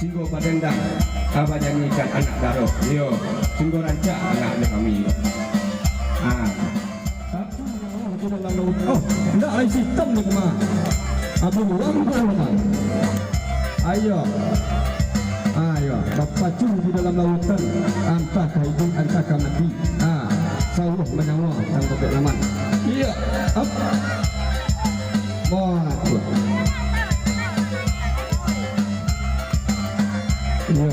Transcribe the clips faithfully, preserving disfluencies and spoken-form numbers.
Singgo badendang, ah, bajanyikan anak daro. Iyo, singgo rancak anaknyo kami. Ah. Di dalam lautan. Oh, ndak lai sitam ni, Mak. Abu uang pun, Mak. Ayo. Ayo, bapacu di dalam lautan. Antah ka iduik, antah ka mati. Ah, sauah manyawa, tang kopek laman. Iyo. Up. Wah, tuh. Iyo.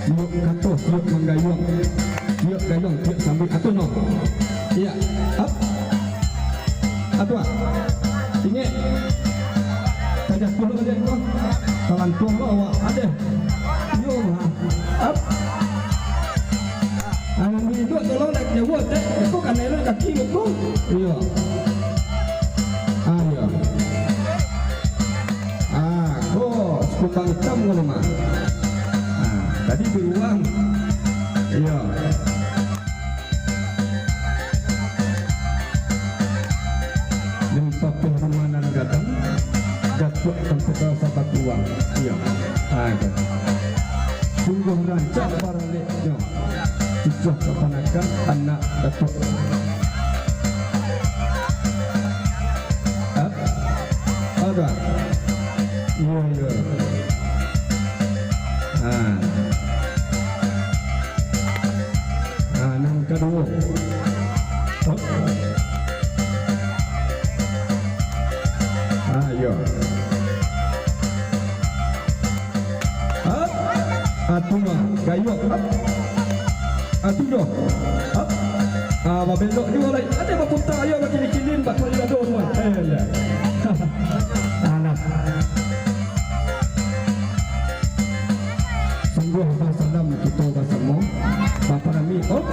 Tiok kato, tiok manggayuang. Tiok gayuang, tiok sambuik. Atu no. Iyo. Up. Atu ah. Ingek. Tajatuah lo, Dek, ko. Talantuang lo awak. Adeh. Yo, ha. Up. Ah, nan di induak tolong naik jauah, Dek. Ko kanai lo kaki ko. Iyo. Ah, iyo. Ah, ko sikumbang itam ko mah. Ah, tadi biruang. Iyo. Nan papeh rumah nan gadang, Datuak Tampek Rasa Batuang. Iyo. Ah, itu. Sungguah rancak baraleknyo. Cucuah kapanakan anak Datuak. Hah? Ada? Iyo, iyo. Ha. Ha, nan kaduo. Hop. Ha, iyo. Hop. Atu mah, gayuang. Hop. Atu doh. Hop. Ah, babelok juo lai. Ado baputa, iyo, bakilin-kilin, bak kali dado tu mah. Eh, lah. Alah. Sungguah basalam kito basamo. Baparami. Hop.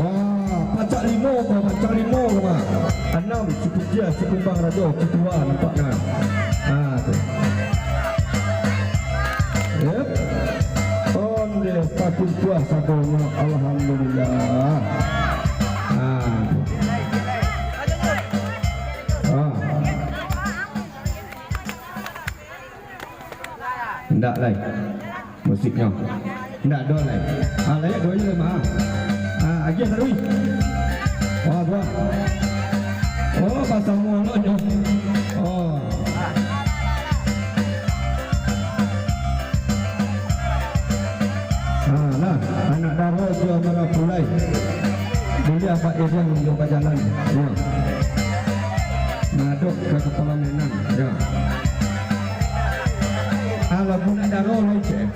Wah, pacak limo ko, pacak limo ko, Mak. Anam, si Kucia, si Kumbang Rajo, si Tua, nampak kan? Ha, tu. Yep. Ondeh, pakumpua sadonyo, alhamdulillah. Ha, tu. Ha. Ndak lai. Musiknyo. Ndak ado lai. Ah, layak duo je lai, mah. Ah, agiah taruih. Oh, duo. Oh, basamo lo nyo. Oh. Ah, lah. Anak daro jo marapulai. Buliah bairiang jo bajalan. Yo. Madok ka kapalo Minang. Yo. Alah, bunak daro lai, cek.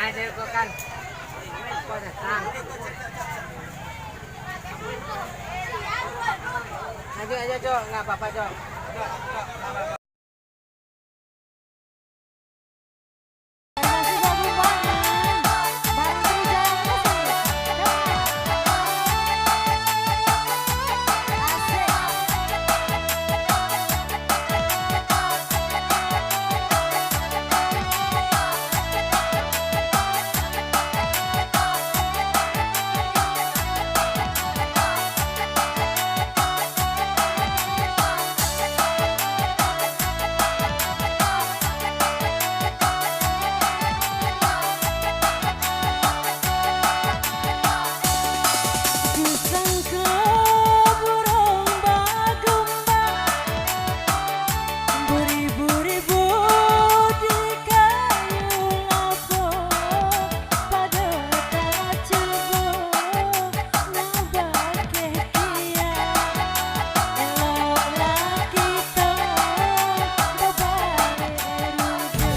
Ayo, kau kan. Kau datang. Ayo, ayo, Cok. Nggak apa-apa, Cok. Kusangka burung bagumbang beribu-ribu di kayu lapang, pado tacubo nan bakeh kian, eloklah kito babalik rujuak.